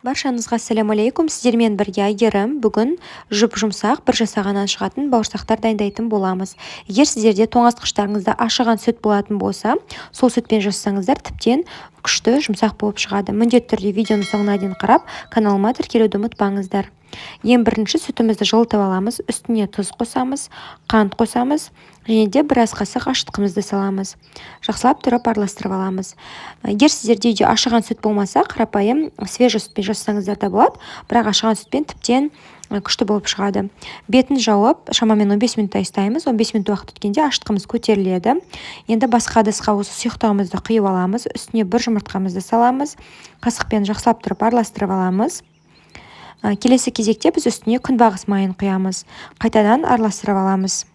Баршаңызға ассаляму алейкум! Сіздермен бірге Әйгерім. Бүгін жұп-жұмсақ, бір жасағаннан шығатын бауырсақтар дайындайтын боламыз. Егер сіздерде тоңазытқыштарыңызда ашыған сүт болатын болса, сол сүтпен жасасаңыздар, тіптен күшті жұмсақ болып шығады. Міндетті түрде видеоның соңына дейін қарап, каналыма тіркелуді ұмытпаңыздар. Ең бірінші сүтімізді жылытып аламыз, үстіне тұз қосамыз, қант қосамыз және де біраз қасық ашытқымызды саламыз. Жақсылап тұрып араластырып аламыз. Егер сіздерде үйде ашыған сүт болмаса, қарапайым свежий сүтпен жасасаңыздар да болады, бірақ ашыған сүтпен тіптен күшті болып шығады. Бетін жауып, шамамен 15 минуттай ұстаймыз. 15 минут уақыт өткенде ашытқымыз көтеріледі. Енді басқа ыдысқа осы сұйықтығымызды құйып аламыз, үстіне бір жұмыртқамызды саламыз, қасықпен жақсылап тұрып араластырып аламыз. Келесі кезекте біз үстіне күнбағыс майын құямыз, қайтадан араластырып аламыз.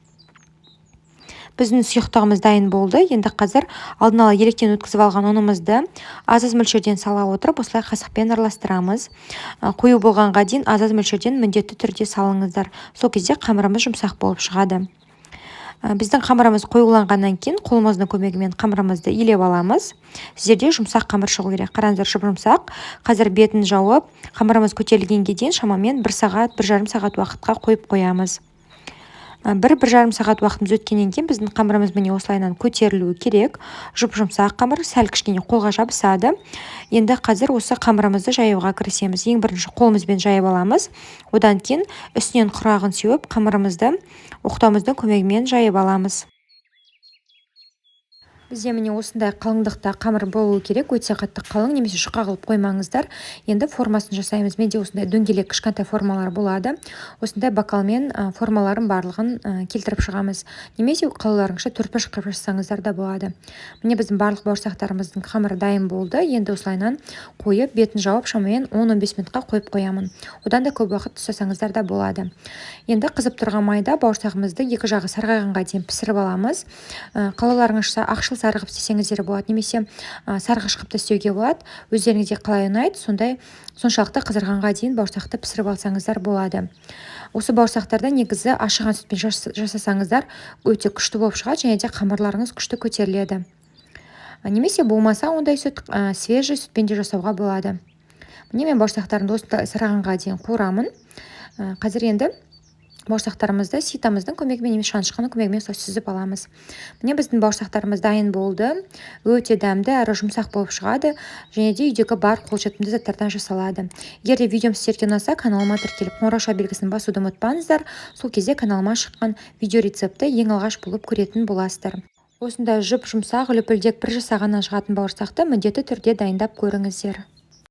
Біздің сұйықтығымыз дайын болды. Енді қазір алдын ала електен өткізіп алған ұнымызды аз аз мөлшерден сала отырып, осылай қасықпен араластырамыз. Қою болғанға дейін аз аз мөлшерден міндетті түрде салыңыздар, сол кезде қамырымыз жұмсақ болып шығады. Біздің қамырымыз қоюланғаннан кейін қолымыздың көмегімен қамырымызды илеп аламыз. Сіздерде жұмсақ қамыр шығу керек. Қараңыздар, жұп жұмсақ. Қазір бетін жауып, қамырымыз көтерілгенге дейін шамамен бір сағат, 1,5 сағат уақытқа қойып қоямыз. 1-1,5 сағат уақытымыз өткеннен кейін біздің қамырымыз міне осылайынан көтерілуі керек. Жұп жұмсақ қамыр, сәл кішкене қолға жабысады. Енді қазір осы қамырымызды жаюға кірісеміз. Ең бірінші қолымызбен жайып аламыз, одан кейін үстінен құрағын сеуіп, қамырымызды оқтауымыздың көмегімен жайып аламыз. Бізде міне осындай қалыңдықта қамыр болуы керек, өте қатты қалың немесе жұқа қылып қоймаңыздар. Енді формасын жасаймыз. Менде осындай дөңгелек кішкентай формалар болады. Осындай бокалмен формаларын барлығын келтіріп шығамыз немесе қалауларыңызша төртбұрыш қылып жасасаңыздар да болады. Міне, біздің барлық бауырсақтарымыздың қамыры дайын болды. Енді осылайынан қойып, бетін жауып, шамамен 10-15 минутқа қойып қоямын. Одан да көп уақыт ұстасаңыздар да болады. Енді қызып тұрған майда бауырсағымызды екі жағы сарғайғанға дейін пісіріп аламыз. Қалауларыңызша ақшыл сары қылып істесеңіздер болады немесе сарғыш қылып та істеуге болады. Өздеріңізге қалай ұнайды, сондай, соншалықты қызарғанға дейін бауырсақты пісіріп алсаңыздар болады. Осы бауырсақтарды негізі ашыған сүтпен жасасаңыздар, өте күшті болып шығады және де қамырларыңыз күшті көтеріледі. Немесе болмаса ондай сүт, свежий сүтпен де жасауға болады. Міне, мен бауырсақтарымды осындай сарғайғанға дейін қуырамын. Қазір енді бауырсақтарымызды ситамыздың көмегімен немесе шанышқының көмегімен осылай сүзіп аламыз. Міне, біздің бауырсақтарымыз дайын болды. Өте дәмді әрі жұмсақ болып шығады және де үйдегі бар қолжетімді заттардан жасалады. Егер де видеом сіздерге ұнаса, каналыма тіркеліп, қоңырауша белгісін басуды ұмытпаңыздар. Сол кезде каналыма шыққан видео рецептті ең алғаш болып көретін боласыздар. Осындай жұп жұмсақ, лүпілдек, бір жасағаннан шығатын бауырсақты міндетті түрде дайындап көріңіздер.